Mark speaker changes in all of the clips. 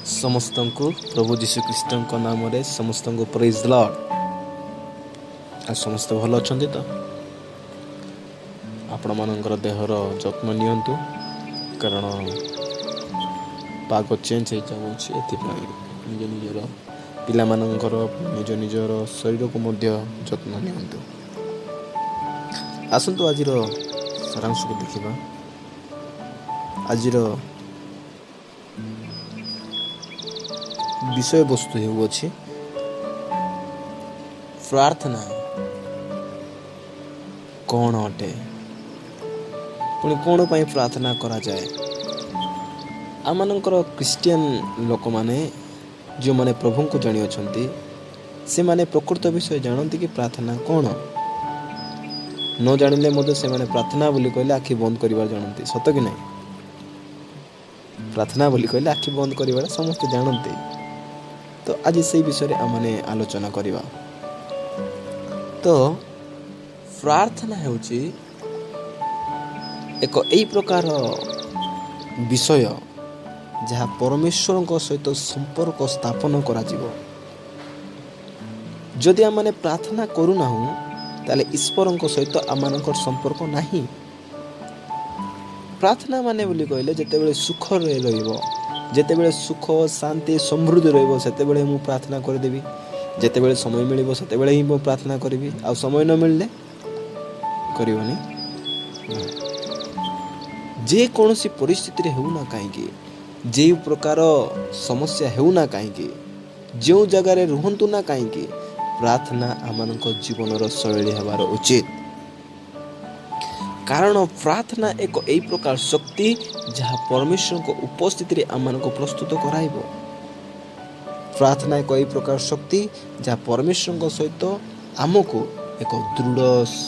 Speaker 1: ସମସ୍ତଙ୍କୁ ପ୍ରଭୁ ଯୀଶୁଖ୍ରୀଷ୍ଟଙ୍କ ନାମରେ ସମସ୍ତଙ୍କୁ ପ୍ରେଜ୍ ଲର୍ଡ। ଆଉ ସମସ୍ତେ ଭଲ ଅଛନ୍ତି ତ? ଆପଣମାନଙ୍କର ଦେହର ଯତ୍ନ ନିଅନ୍ତୁ, କାରଣ ପାଗ ଚେଞ୍ଜ ହେଇଯାଉଛି। ଏଥିପାଇଁ ନିଜ ନିଜର ପିଲାମାନଙ୍କର, ନିଜ ନିଜର ଶରୀରକୁ ମଧ୍ୟ ଯତ୍ନ ନିଅନ୍ତୁ। ଆସନ୍ତୁ ଆଜିର ସାରାଂଶକୁ ଦେଖିବା। ଆଜିର ବିଷୟବସ୍ତୁ ହେଉଅଛି ପ୍ରାର୍ଥନା କ'ଣ ଅଟେ, ପୁଣି କ'ଣ ପାଇଁ ପ୍ରାର୍ଥନା କରାଯାଏ। ଆମମାନଙ୍କର ଖ୍ରୀଷ୍ଟିଆନ ଲୋକମାନେ, ଯେଉଁମାନେ ପ୍ରଭୁଙ୍କୁ ଜାଣିଅଛନ୍ତି, ସେମାନେ ପ୍ରକୃତ ବିଷୟ ଜାଣନ୍ତି କି ପ୍ରାର୍ଥନା କ'ଣ। ନ ଜାଣିଲେ ମଧ୍ୟ ସେମାନେ ପ୍ରାର୍ଥନା ବୋଲି କହିଲେ ଆଖି ବନ୍ଦ କରିବାର ଜାଣନ୍ତି। ସତ କି ନାହିଁ? ପ୍ରାର୍ଥନା ବୋଲି କହିଲେ ଆଖି ବନ୍ଦ କରିବାର ସମସ୍ତେ ଜାଣନ୍ତି। ତ ଆଜି ସେଇ ବିଷୟରେ ଆମମାନେ ଆଲୋଚନା କରିବା। ତ ପ୍ରାର୍ଥନା ହେଉଛି ଏକ ଏଇ ପ୍ରକାର ବିଷୟ ଯାହା ପରମେଶ୍ୱରଙ୍କ ସହିତ ସମ୍ପର୍କ ସ୍ଥାପନ କରାଯିବ। ଯଦି ଆମମାନେ ପ୍ରାର୍ଥନା କରୁନାହୁଁ, ତାହେଲେ ଈଶ୍ୱରଙ୍କ ସହିତ ଆମମାନଙ୍କର ସମ୍ପର୍କ ନାହିଁ। ପ୍ରାର୍ଥନା ମାନେ ବୋଲି କହିଲେ ଯେତେବେଳେ ସୁଖରେ ରହିବ, ଯେତେବେଳେ ସୁଖ, ଶାନ୍ତି, ସମୃଦ୍ଧି ରହିବ, ସେତେବେଳେ ମୁଁ ପ୍ରାର୍ଥନା କରିଦେବି। ଯେତେବେଳେ ସମୟ ମିଳିବ, ସେତେବେଳେ ହିଁ ମୁଁ ପ୍ରାର୍ଥନା କରିବି। ଆଉ ସମୟ ନ ମିଳିଲେ କରିବନି। ଯେକୌଣସି ପରିସ୍ଥିତିରେ ହେଉନା କାହିଁକି, ଯେଉଁ ପ୍ରକାର ସମସ୍ୟା ହେଉନା କାହିଁକି, ଯେଉଁ ଜାଗାରେ ରୁହନ୍ତୁ ନା କାହିଁକି, ପ୍ରାର୍ଥନା ଆମମାନଙ୍କ ଜୀବନର ଶୈଳୀ ହେବାର ଉଚିତ। କାରଣ ପ୍ରାର୍ଥନା ଏକ ଏଇ ପ୍ରକାର ଶକ୍ତି ଯାହା ପରମେଶ୍ୱରଙ୍କ ଉପସ୍ଥିତିରେ ଆମମାନଙ୍କୁ ପ୍ରସ୍ତୁତ କରାଇବ। ପ୍ରାର୍ଥନା ଏକ ଏଇ ପ୍ରକାର ଶକ୍ତି ଯାହା ପରମେଶ୍ୱରଙ୍କ ସହିତ ଆମକୁ ଏକ ଦୃଢ଼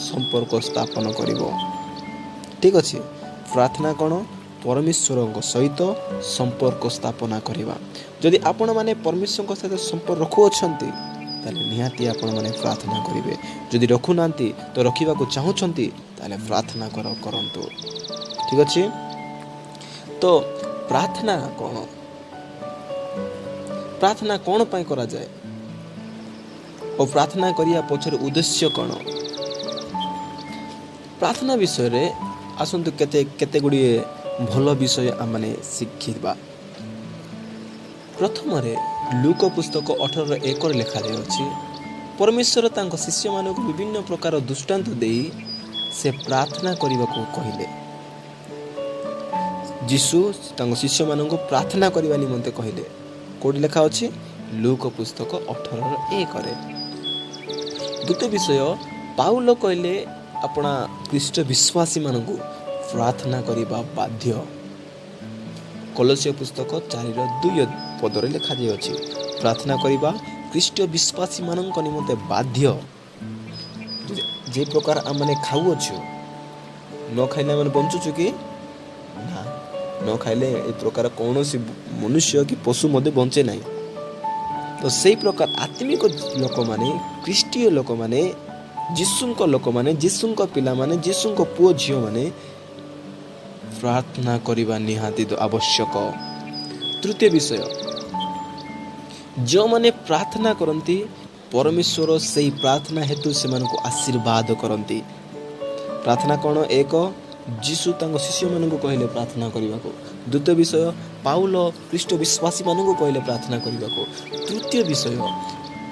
Speaker 1: ସମ୍ପର୍କ ସ୍ଥାପନ କରିବ। ଠିକ୍ ଅଛି। ପ୍ରାର୍ଥନା କ'ଣ? ପରମେଶ୍ୱରଙ୍କ ସହିତ ସମ୍ପର୍କ ସ୍ଥାପନା କରିବା। ଯଦି ଆପଣମାନେ ପରମେଶ୍ୱରଙ୍କ ସହିତ ସମ୍ପର୍କ ରଖୁଅଛନ୍ତି, ତାହେଲେ ନିହାତି ଆପଣମାନେ ପ୍ରାର୍ଥନା କରିବେ। ଯଦି ରଖୁନାହାନ୍ତି ତ ରଖିବାକୁ ଚାହୁଁଛନ୍ତି, ତାହେଲେ ପ୍ରାର୍ଥନା କରନ୍ତୁ। ଠିକ୍ ଅଛି। ତ ପ୍ରାର୍ଥନା କ'ଣ? ପ୍ରାର୍ଥନା କ'ଣ ପାଇଁ କରାଯାଏ ଓ ପ୍ରାର୍ଥନା କରିବା ପଛରେ ଉଦ୍ଦେଶ୍ୟ କ'ଣ? ପ୍ରାର୍ଥନା ବିଷୟରେ ଆସନ୍ତୁ କେତେ କେତେ ଗୁଡ଼ିଏ ଭଲ ବିଷୟ ଆମମାନେ ଶିଖିବା। ପ୍ରଥମରେ ଲୁକ ପୁସ୍ତକ 18:1ରେ ଲେଖାଯାଇଅଛି, ପରମେଶ୍ୱର ତାଙ୍କ ଶିଷ୍ୟମାନଙ୍କୁ ବିଭିନ୍ନ ପ୍ରକାର ଦୃଷ୍ଟାନ୍ତ ଦେଇ ସେ ପ୍ରାର୍ଥନା କରିବାକୁ କହିଲେ। ଯୀଶୁ ତାଙ୍କ ଶିଷ୍ୟମାନଙ୍କୁ ପ୍ରାର୍ଥନା କରିବା ନିମନ୍ତେ କହିଲେ। କେଉଁଠି ଲେଖା ଅଛି? ଲୁକ ପୁସ୍ତକ 18:1ରେ। ଦ୍ୱିତୀୟ ବିଷୟ, ପାଉଲ କହିଲେ ଆପଣା ଖ୍ରୀଷ୍ଟ ବିଶ୍ୱାସୀମାନଙ୍କୁ ପ୍ରାର୍ଥନା କରିବା ବାଧ୍ୟ। କଲସୀୟ ପୁସ୍ତକ 4ର 2 ପଦରେ ଲେଖାଯାଇଅଛି, ପ୍ରାର୍ଥନା କରିବା ଖ୍ରୀଷ୍ଟ ବିଶ୍ୱାସୀମାନଙ୍କ ନିମନ୍ତେ ବାଧ୍ୟ। ଯେ ପ୍ରକାର ଆମମାନେ ଖାଉଅଛୁ, ନ ଖାଇଲେ ଆମେ ବଞ୍ଚୁଛୁ କି ନା? ନ ଖାଇଲେ ଏ ପ୍ରକାର କୌଣସି ମନୁଷ୍ୟ କି ପଶୁ ମଧ୍ୟ ବଞ୍ଚେ ନାହିଁ। ତ ସେଇ ପ୍ରକାର ଆତ୍ମିକ ଲୋକମାନେ, ଖ୍ରୀଷ୍ଟୀୟ ଲୋକମାନେ, ଯୀଶୁଙ୍କ ଲୋକମାନେ, ଯୀଶୁଙ୍କ ପିଲାମାନେ, ଯୀଶୁଙ୍କ ପୁଅ ଝିଅମାନେ ପ୍ରାର୍ଥନା କରିବା ନିହାତି ଆବଶ୍ୟକ। ତୃତୀୟ ବିଷୟ, ଯେଉଁମାନେ ପ୍ରାର୍ଥନା କରନ୍ତି, ପରମେଶ୍ୱର ସେଇ ପ୍ରାର୍ଥନା ହେତୁ ସେମାନଙ୍କୁ ଆଶୀର୍ବାଦ କରନ୍ତି। ପ୍ରାର୍ଥନା କ'ଣ? ଏକ, ଯୀଶୁ ତାଙ୍କ ଶିଷ୍ୟମାନଙ୍କୁ କହିଲେ ପ୍ରାର୍ଥନା କରିବାକୁ। ଦ୍ୱିତୀୟ ବିଷୟ, ପାଉଲ ଖ୍ରୀଷ୍ଟ ବିଶ୍ୱାସୀମାନଙ୍କୁ କହିଲେ ପ୍ରାର୍ଥନା କରିବାକୁ। ତୃତୀୟ ବିଷୟ,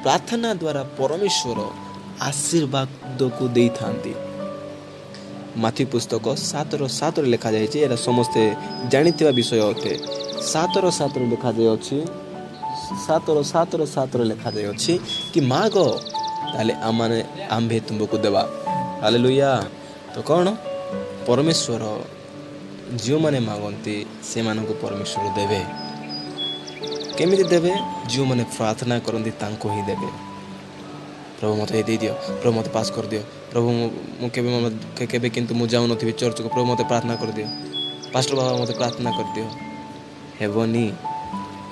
Speaker 1: ପ୍ରାର୍ଥନା ଦ୍ୱାରା ପରମେଶ୍ୱର ଆଶୀର୍ବାଦକୁ ଦେଇଥାନ୍ତି। ମାଥ୍ୟୁ ପୁସ୍ତକ 7ର 7ରେ ଲେଖାଯାଇଛି। ଏଇଟା ସମସ୍ତେ ଜାଣିଥିବା ବିଷୟ ଅଟେ। 7ର 7ରେ ଲେଖାଯାଇଅଛି, 7ର 7ର 7ରେ ଲେଖାଯାଇଅଛି କି ମାଗ, ତାହେଲେ ଆମମାନେ ଆମ୍ଭେ ତୁମକୁ ଦେବା। ହାଲେଲୁୟା। ତ କ'ଣ? ପରମେଶ୍ୱର ଯେଉଁମାନେ ମାଗନ୍ତି, ସେମାନଙ୍କୁ ପରମେଶ୍ୱର ଦେବେ। କେମିତି ଦେବେ? ଯେଉଁମାନେ ପ୍ରାର୍ଥନା କରନ୍ତି, ତାଙ୍କୁ ହିଁ ଦେବେ। ପ୍ରଭୁ, ମୋତେ ଦେଇଦିଅ। ପ୍ରଭୁ, ମୋତେ ପାସ୍ କରିଦିଅ। ପ୍ରଭୁ, ମୁଁ କେବେ କେବେ କିନ୍ତୁ ମୁଁ ଯାଉନଥିବି ଚର୍ଚ୍ଚକୁ। ପ୍ରଭୁ, ମୋତେ ପ୍ରାର୍ଥନା କରିଦିଅ। ପାଷ୍ଟର ବାବା, ମୋତେ ପ୍ରାର୍ଥନା କରିଦିଅ। ହେବନି।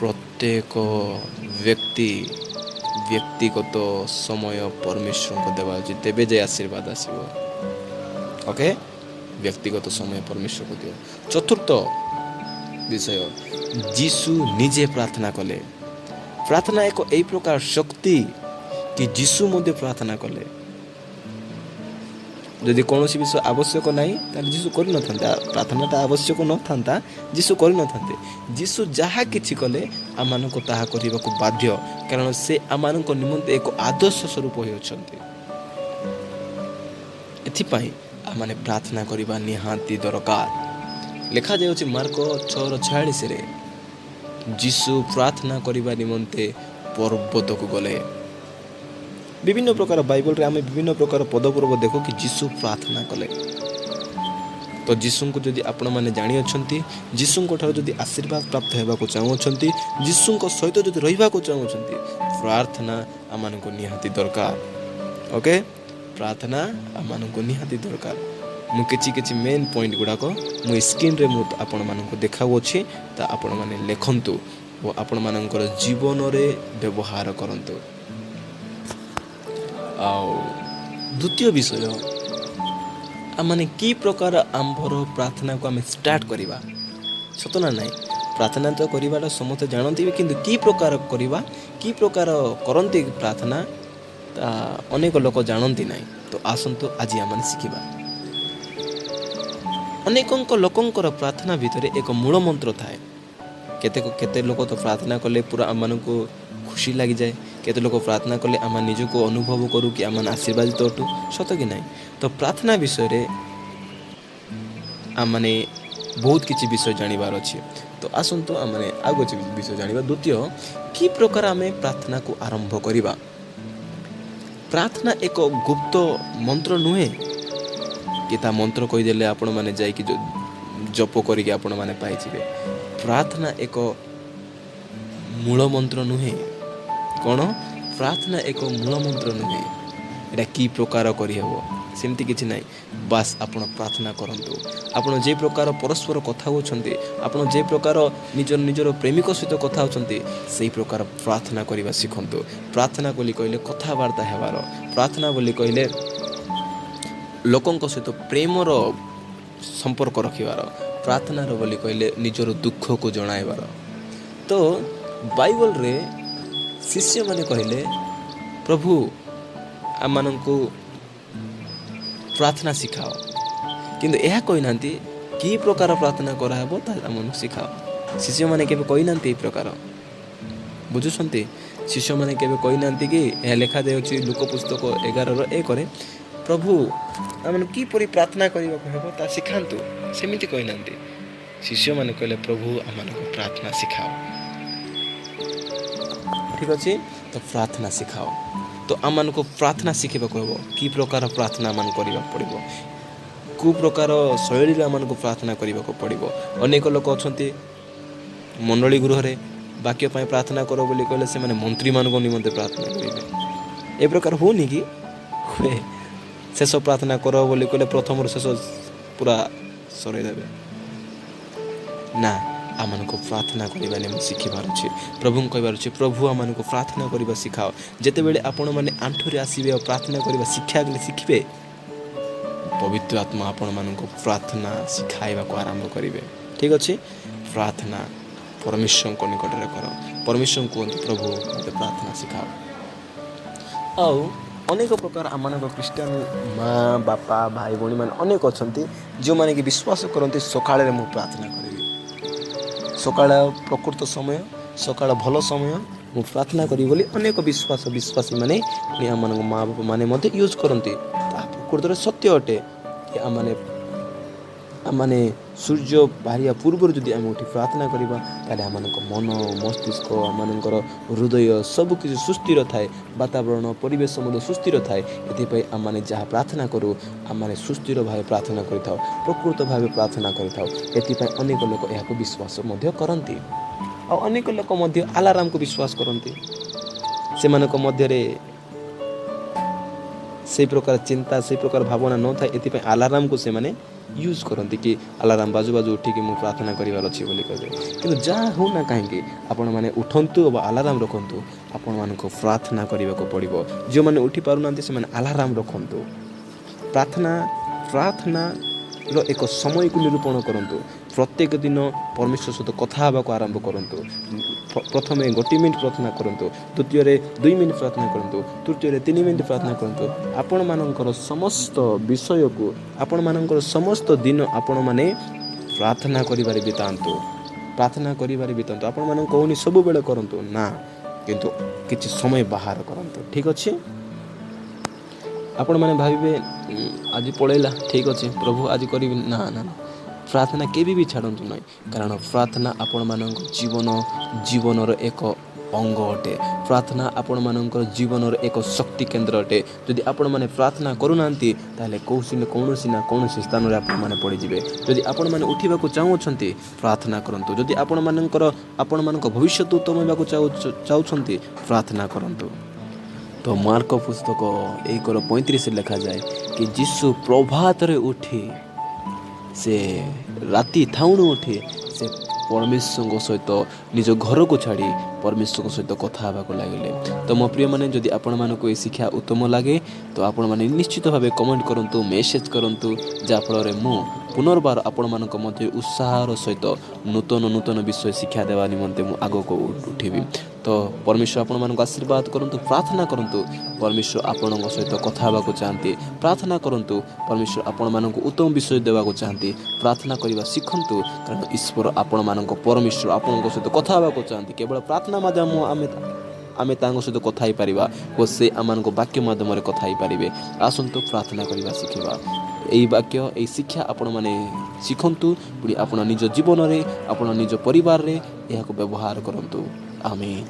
Speaker 1: ପ୍ରତ୍ୟେକ ବ୍ୟକ୍ତି ବ୍ୟକ୍ତିଗତ ସମୟ ପରମେଶ୍ୱରଙ୍କୁ ଦେବା ଉଚିତ, ତେବେ ଯାଇ ଆଶୀର୍ବାଦ ଆସିବ। ଓକେ, ବ୍ୟକ୍ତିଗତ ସମୟ ପରମେଶ୍ୱରକୁ ଦିଅ। ଚତୁର୍ଥ ବିଷୟ, ଯୀଶୁ ନିଜେ ପ୍ରାର୍ଥନା କଲେ। ପ୍ରାର୍ଥନା ଏକ ଏଇ ପ୍ରକାର ଶକ୍ତି କି ଯୀଶୁ ମଧ୍ୟ ପ୍ରାର୍ଥନା କଲେ। ଯଦି କୌଣସି ବିଷୟ ଆବଶ୍ୟକ ନାହିଁ, ତାହେଲେ ଯୀଶୁ କରିନଥାନ୍ତେ। ପ୍ରାର୍ଥନାଟା ଆବଶ୍ୟକ ନଥାନ୍ତା, ଯୀଶୁ କରିନଥାନ୍ତେ। ଯୀଶୁ ଯାହା କିଛି କଲେ, ଆମମାନଙ୍କୁ ତାହା କରିବାକୁ ବାଧ୍ୟ, କାରଣ ସେ ଆମମାନଙ୍କ ନିମନ୍ତେ ଏକ ଆଦର୍ଶ ସ୍ୱରୂପ ହୋଇଅଛନ୍ତି। ଏଥିପାଇଁ ଆମମାନେ ପ୍ରାର୍ଥନା କରିବା ନିହାତି ଦରକାର। ଲେଖାଯାଉଛି ମାର୍କ 6ର 46ରେ, ଯୀଶୁ ପ୍ରାର୍ଥନା କରିବା ନିମନ୍ତେ ପର୍ବତକୁ ଗଲେ। ବିଭିନ୍ନ ପ୍ରକାର ବାଇବଲରେ ଆମେ ବିଭିନ୍ନ ପ୍ରକାର ପଦପୂର୍ବ ଦେଖୁ କି ଯୀଶୁ ପ୍ରାର୍ଥନା କଲେ। ତ ଯୀଶୁଙ୍କୁ ଯଦି ଆପଣମାନେ ଜାଣିଅଛନ୍ତି, ଯୀଶୁଙ୍କ ଠାରୁ ଯଦି ଆଶୀର୍ବାଦ ପ୍ରାପ୍ତ ହେବାକୁ ଚାହୁଁଅଛନ୍ତି, ଯୀଶୁଙ୍କ ସହିତ ଯଦି ରହିବାକୁ ଚାହୁଁଛନ୍ତି, ପ୍ରାର୍ଥନା ଆମମାନଙ୍କୁ ନିହାତି ଦରକାର। ଓକେ, ପ୍ରାର୍ଥନା ଆମମାନଙ୍କୁ ନିହାତି ଦରକାର। ମୁଁ କିଛି କିଛି ମେନ୍ ପଏଣ୍ଟ ଗୁଡ଼ାକ ମୁଁ ସ୍କ୍ରିନ୍ରେ ମୁଁ ଆପଣମାନଙ୍କୁ ଦେଖାଉଅଛି, ତା ଆପଣମାନେ ଲେଖନ୍ତୁ ଓ ଆପଣମାନଙ୍କର ଜୀବନରେ ବ୍ୟବହାର କରନ୍ତୁ। ଆଉ ଦ୍ୱିତୀୟ ବିଷୟ, ଆମମାନେ କି ପ୍ରକାର ଆମ୍ଭର ପ୍ରାର୍ଥନାକୁ ଆମେ ଷ୍ଟାର୍ଟ କରିବା? ସତ ନା ନାହିଁ? ପ୍ରାର୍ଥନା ତ କରିବାଟା ସମସ୍ତେ ଜାଣନ୍ତି, କିନ୍ତୁ କି ପ୍ରକାର କରିବା, କି ପ୍ରକାର କରନ୍ତି ପ୍ରାର୍ଥନା, ତା ଅନେକ ଲୋକ ଜାଣନ୍ତି ନାହିଁ। ତ ଆସନ୍ତୁ ଆଜି ଆମମାନେ ଶିଖିବା। ଅନେକଙ୍କ ଲୋକଙ୍କର ପ୍ରାର୍ଥନା ଭିତରେ ଏକ ମୂଳ ମନ୍ତ୍ର ଥାଏ। କେତେକ କେତେ ଲୋକ ତ ପ୍ରାର୍ଥନା କଲେ ପୁରା ଆମମାନଙ୍କୁ ଖୁସି ଲାଗିଯାଏ। କେତେ ଲୋକ ପ୍ରାର୍ଥନା କଲେ ଆମେ ନିଜକୁ ଅନୁଭବ କରୁ କି ଆମମାନେ ଆଶୀର୍ବାଦିତ ଅଟୁ। ସତ କି ନାହିଁ? ତ ପ୍ରାର୍ଥନା ବିଷୟରେ ଆମମାନେ ବହୁତ କିଛି ବିଷୟ ଜାଣିବାର ଅଛି। ତ ଆସନ୍ତୁ ଆମମାନେ ଆଉ କିଛି ବିଷୟ ଜାଣିବା। ଦ୍ୱିତୀୟ, କି ପ୍ରକାର ଆମେ ପ୍ରାର୍ଥନାକୁ ଆରମ୍ଭ କରିବା? ପ୍ରାର୍ଥନା ଏକ ଗୁପ୍ତ ମନ୍ତ୍ର ନୁହେଁ କି ତା ମନ୍ତ୍ର କହିଦେଲେ ଆପଣମାନେ ଯାଇକି ଜପ କରିକି ଆପଣମାନେ ପାଇଯିବେ। ପ୍ରାର୍ଥନା ଏକ ମୂଳ ମନ୍ତ୍ର ନୁହେଁ। କ'ଣ? ପ୍ରାର୍ଥନା ଏକ ମୂଳ ମନ୍ତ୍ର ନୁହେଁ। ଏଇଟା କି ପ୍ରକାର କରିହେବ, ସେମିତି କିଛି ନାହିଁ। ବାସ୍, ଆପଣ ପ୍ରାର୍ଥନା କରନ୍ତୁ। ଆପଣ ଯେ ପ୍ରକାର ପରସ୍ପର କଥା ହେଉଛନ୍ତି, ଆପଣ ଯେ ପ୍ରକାର ନିଜ ନିଜର ପ୍ରେମିକ ସହିତ କଥା ହେଉଛନ୍ତି, ସେଇ ପ୍ରକାର ପ୍ରାର୍ଥନା କରିବା ଶିଖନ୍ତୁ। ପ୍ରାର୍ଥନା ବୋଲି କହିଲେ କଥାବାର୍ତ୍ତା ହେବାର, ପ୍ରାର୍ଥନା ବୋଲି କହିଲେ ଲୋକଙ୍କ ସହିତ ପ୍ରେମର ସମ୍ପର୍କ ରଖିବାର, ପ୍ରାର୍ଥନାର ବୋଲି କହିଲେ ନିଜର ଦୁଃଖକୁ ଜଣାଇବାର। ତ ବାଇବଲରେ ଶିଷ୍ୟମାନେ କହିଲେ, "ପ୍ରଭୁ, ଆମମାନଙ୍କୁ ପ୍ରାର୍ଥନା ଶିଖାଅ।" କିନ୍ତୁ ଏହା କହିନାହାନ୍ତି କି ପ୍ରକାର ପ୍ରାର୍ଥନା କରାହେବ ତାହା ଆମମାନଙ୍କୁ ଶିଖାଅ। ଶିଷ୍ୟମାନେ କେବେ କହିନାହାନ୍ତି ଏଇ ପ୍ରକାର। ବୁଝୁଛନ୍ତି? ଶିଷ୍ୟମାନେ କେବେ କହିନାହାନ୍ତି କି ଏହା ଲେଖାଯାଉଛି ଲୂକ ପୁସ୍ତକ 11ର 1ରେ, "ପ୍ରଭୁ, ଆମମାନଙ୍କୁ କିପରି ପ୍ରାର୍ଥନା କରିବାକୁ ହେବ ତାହା ଶିଖାନ୍ତୁ।" ସେମିତି କହିନାହାନ୍ତି। ଶିଷ୍ୟମାନେ କହିଲେ, "ପ୍ରଭୁ, ଆମମାନଙ୍କୁ ପ୍ରାର୍ଥନା ଶିଖାଅ।" ଠିକ୍ ଅଛି। ତ ପ୍ରାର୍ଥନା ଶିଖାଅ। ତ ଆମମାନଙ୍କୁ ପ୍ରାର୍ଥନା ଶିଖିବାକୁ ହେବ। କି ପ୍ରକାର ପ୍ରାର୍ଥନା ଆମମାନଙ୍କୁ କରିବାକୁ ପଡ଼ିବ, କେଉଁ ପ୍ରକାର ଶୈଳୀରେ ଆମମାନଙ୍କୁ ପ୍ରାର୍ଥନା କରିବାକୁ ପଡ଼ିବ? ଅନେକ ଲୋକ ଅଛନ୍ତି, ମଣ୍ଡଳୀ ଗୃହରେ ବାକ୍ୟ ପାଇଁ ପ୍ରାର୍ଥନା କର ବୋଲି କହିଲେ ସେମାନେ ମନ୍ତ୍ରୀମାନଙ୍କ ନିମନ୍ତେ ପ୍ରାର୍ଥନା କରିବେ। ଏ ପ୍ରକାର ହେଉନି କି? ହୁଏ। ଶେଷ ପ୍ରାର୍ଥନା କର ବୋଲି କହିଲେ ପ୍ରଥମରୁ ଶେଷ ପୁରା ସରେଇ ଦେବେ। ନା, ଆମମାନଙ୍କୁ ପ୍ରାର୍ଥନା କରିବା ନିମନ୍ତେ ଶିଖିବାର ଅଛି। ପ୍ରଭୁଙ୍କୁ କହିବାର ଅଛି, "ପ୍ରଭୁ, ଆମମାନଙ୍କୁ ପ୍ରାର୍ଥନା କରିବା ଶିଖାଅ।" ଯେତେବେଳେ ଆପଣମାନେ ଆଣ୍ଠୁରେ ଆସିବେ ଆଉ ପ୍ରାର୍ଥନା କରିବା ଶିକ୍ଷା ଶିଖିବେ, ପବିତ୍ର ଆତ୍ମା ଆପଣମାନଙ୍କୁ ପ୍ରାର୍ଥନା ଶିଖାଇବାକୁ ଆରମ୍ଭ କରିବେ। ଠିକ୍ ଅଛି। ପ୍ରାର୍ଥନା ପରମେଶ୍ୱରଙ୍କ ନିକଟରେ କର। ପରମେଶ୍ୱରଙ୍କୁ କୁହନ୍ତୁ, "ପ୍ରଭୁ, ମୋତେ ପ୍ରାର୍ଥନା ଶିଖାଅ।" ଆଉ ଅନେକ ପ୍ରକାର ଆମମାନଙ୍କ ଖ୍ରୀଷ୍ଟିଆନ ମା, ବାପା, ଭାଇ, ଭଉଣୀମାନେ ଅନେକ ଅଛନ୍ତି, ଯେଉଁମାନେ କି ବିଶ୍ୱାସ କରନ୍ତି, ସକାଳରେ ମୁଁ ପ୍ରାର୍ଥନା କରିବି, ସକାଳ ପ୍ରକୃତ ସମୟ, ସକାଳ ଭଲ ସମୟ, ମୁଁ ପ୍ରାର୍ଥନା କରିବି ବୋଲି ଅନେକ ବିଶ୍ୱାସୀ ମାନେ ପୁଣି ଆମମାନଙ୍କ ମା ବାପା ମାନେ ମଧ୍ୟ ୟୁଜ୍ କରନ୍ତି। ତାହା ପ୍ରକୃତରେ ସତ୍ୟ ଅଟେ କି ଆମମାନେ ସୂର୍ଯ୍ୟ ବାହାରିବା ପୂର୍ବରୁ ଯଦି ଆମେ ଉଠି ପ୍ରାର୍ଥନା କରିବା, ତାହେଲେ ଆମମାନଙ୍କ ମନ, ମସ୍ତିଷ୍କ, ଆମମାନଙ୍କର ହୃଦୟ ସବୁକିଛି ସୁସ୍ଥିର ଥାଏ। ବାତାବରଣ, ପରିବେଶ ମଧ୍ୟ ସୁସ୍ଥିର ଥାଏ। ଏଥିପାଇଁ ଆମମାନେ ଯାହା ପ୍ରାର୍ଥନା କରୁ, ଆମମାନେ ସୁସ୍ଥିର ଭାବେ ପ୍ରାର୍ଥନା କରିଥାଉ, ପ୍ରକୃତ ଭାବେ ପ୍ରାର୍ଥନା କରିଥାଉ। ଏଥିପାଇଁ ଅନେକ ଲୋକ ଏହାକୁ ବିଶ୍ୱାସ ମଧ୍ୟ କରନ୍ତି। ଆଉ ଅନେକ ଲୋକ ମଧ୍ୟ ଆଲାରାମକୁ ବିଶ୍ୱାସ କରନ୍ତି। ସେମାନଙ୍କ ମଧ୍ୟରେ ସେଇ ପ୍ରକାର ଚିନ୍ତା, ସେଇ ପ୍ରକାର ଭାବନା ନଥାଏ। ଏଥିପାଇଁ ଆଲାରାମକୁ ସେମାନେ ୟୁଜ୍ କରନ୍ତି କି ଆଲାରାମ ବାଜୁ ବାଜୁ ଉଠିକି ମୁଁ ପ୍ରାର୍ଥନା କରିବାର ଅଛି ବୋଲି କହିବେ। କିନ୍ତୁ ଯାହା ହେଉ ନା କାହିଁକି, ଆପଣମାନେ ଉଠନ୍ତୁ ବା ଆଲାରାମ ରଖନ୍ତୁ, ଆପଣମାନଙ୍କୁ ପ୍ରାର୍ଥନା କରିବାକୁ ପଡ଼ିବ। ଯେଉଁମାନେ ଉଠି ପାରୁନାହାନ୍ତି, ସେମାନେ ଆଲାରାମ ରଖନ୍ତୁ। ପ୍ରାର୍ଥନାର ଏକ ସମୟକୁ ନିରୂପଣ କରନ୍ତୁ। ପ୍ରତ୍ୟେକ ଦିନ ପରମେଶ୍ୱର ସହିତ କଥା ହେବାକୁ ଆରମ୍ଭ କରନ୍ତୁ। ପ୍ରଥମେ 1 ମିନିଟ୍ ପ୍ରାର୍ଥନା କରନ୍ତୁ, ଦ୍ୱିତୀୟରେ 2 ମିନିଟ୍ ପ୍ରାର୍ଥନା କରନ୍ତୁ, ତୃତୀୟରେ 3 ମିନିଟ୍ ପ୍ରାର୍ଥନା କରନ୍ତୁ। ଆପଣମାନଙ୍କର ସମସ୍ତ ବିଷୟକୁ, ଆପଣମାନଙ୍କର ସମସ୍ତ ଦିନ ଆପଣମାନେ ପ୍ରାର୍ଥନା କରିବାରେ ବିତାନ୍ତୁ, ପ୍ରାର୍ଥନା କରିବାରେ ବିତାନ୍ତୁ। ଆପଣମାନଙ୍କୁ କହୁନି ସବୁବେଳେ କରନ୍ତୁ ନା, କିନ୍ତୁ କିଛି ସମୟ ବାହାର କରନ୍ତୁ। ଠିକ୍ ଅଛି? ଆପଣମାନେ ଭାବିବେ, ଆଜି ପଳେଇଲା, ଠିକ୍ ଅଛି ପ୍ରଭୁ, ଆଜି କରିବି। ନା ନା ନା, ପ୍ରାର୍ଥନା କେବେ ବି ଛାଡ଼ନ୍ତୁ ନାହିଁ, କାରଣ ପ୍ରାର୍ଥନା ଆପଣମାନଙ୍କ ଜୀବନର ଏକ ଅଙ୍ଗ ଅଟେ। ପ୍ରାର୍ଥନା ଆପଣମାନଙ୍କର ଜୀବନର ଏକ ଶକ୍ତି କେନ୍ଦ୍ର ଅଟେ। ଯଦି ଆପଣମାନେ ପ୍ରାର୍ଥନା କରୁନାହାନ୍ତି, ତାହେଲେ କୌଣସି ନା କୌଣସି ସ୍ଥାନରେ ଆପଣମାନେ ପଡ଼ିଯିବେ। ଯଦି ଆପଣମାନେ ଉଠିବାକୁ ଚାହୁଁଅଛନ୍ତି, ପ୍ରାର୍ଥନା କରନ୍ତୁ। ଯଦି ଆପଣମାନଙ୍କ ଭବିଷ୍ୟତ ଉତ୍ତମ ହେବାକୁ ଚାହୁଁଛନ୍ତି, ପ୍ରାର୍ଥନା କରନ୍ତୁ। ତ ମାର୍କ ପୁସ୍ତକ 1:35 ଲେଖାଯାଏ କି ଯୀଶୁ ପ୍ରଭାତରେ ଉଠି, ସେ ରାତି ଥାଉଣୁ ଉଠି ସେ ପରମେଶ୍ୱରଙ୍କ ସହିତ ନିଜ ଘରକୁ ଛାଡ଼ି ପରମେଶ୍ୱରଙ୍କ ସହିତ କଥା ହେବାକୁ ଲାଗିଲେ। ତ ମୋ ପ୍ରିୟମାନେ, ଯଦି ଆପଣମାନଙ୍କୁ ଏ ଶିକ୍ଷା ଉତ୍ତମ ଲାଗେ, ତ ଆପଣମାନେ ନିଶ୍ଚିତ ଭାବେ କମେଣ୍ଟ କରନ୍ତୁ, ମେସେଜ୍ କରନ୍ତୁ, ଯାହାଫଳରେ ମୁଁ ପୁନର୍ବାର ଆପଣମାନଙ୍କ ମଧ୍ୟରେ ଉତ୍ସାହର ସହିତ ନୂତନ ନୂତନ ବିଷୟ ଶିକ୍ଷା ଦେବା ନିମନ୍ତେ ମୁଁ ଆଗକୁ ଉଠିବି। ତ ପରମେଶ୍ୱର ଆପଣମାନଙ୍କୁ ଆଶୀର୍ବାଦ କରନ୍ତୁ। ପ୍ରାର୍ଥନା କରନ୍ତୁ, ପରମେଶ୍ୱର ଆପଣଙ୍କ ସହିତ କଥା ହେବାକୁ ଚାହାନ୍ତି। ପ୍ରାର୍ଥନା କରନ୍ତୁ, ପରମେଶ୍ୱର ଆପଣମାନଙ୍କୁ ଉତ୍ତମ ବିଷୟ ଦେବାକୁ ଚାହାନ୍ତି। ପ୍ରାର୍ଥନା କରିବା ଶିଖନ୍ତୁ, କାରଣ ଈଶ୍ୱର ଆପଣମାନଙ୍କ ପରମେଶ୍ୱର ଆପଣଙ୍କ ସହିତ କଥା ହେବାକୁ ଚାହାନ୍ତି। କେବଳ ପ୍ରାର୍ଥନା ମାଧ୍ୟମ ଆମେ ତାଙ୍କ ସହିତ କଥା ହେଇପାରିବା ଓ ସେ ଆମମାନଙ୍କ ବାକ୍ୟ ମାଧ୍ୟମରେ କଥା ହେଇପାରିବେ। ଆସନ୍ତୁ ପ୍ରାର୍ଥନା କରିବା ଶିଖିବା। ଏଇ ବାକ୍ୟ, ଏଇ ଶିକ୍ଷା ଆପଣମାନେ ଶିଖନ୍ତୁ, ପୁଣି ଆପଣ ନିଜ ଜୀବନରେ, ଆପଣ ନିଜ ପରିବାରରେ ଏହାକୁ ବ୍ୟବହାର କରନ୍ତୁ। ଆମେନ୍।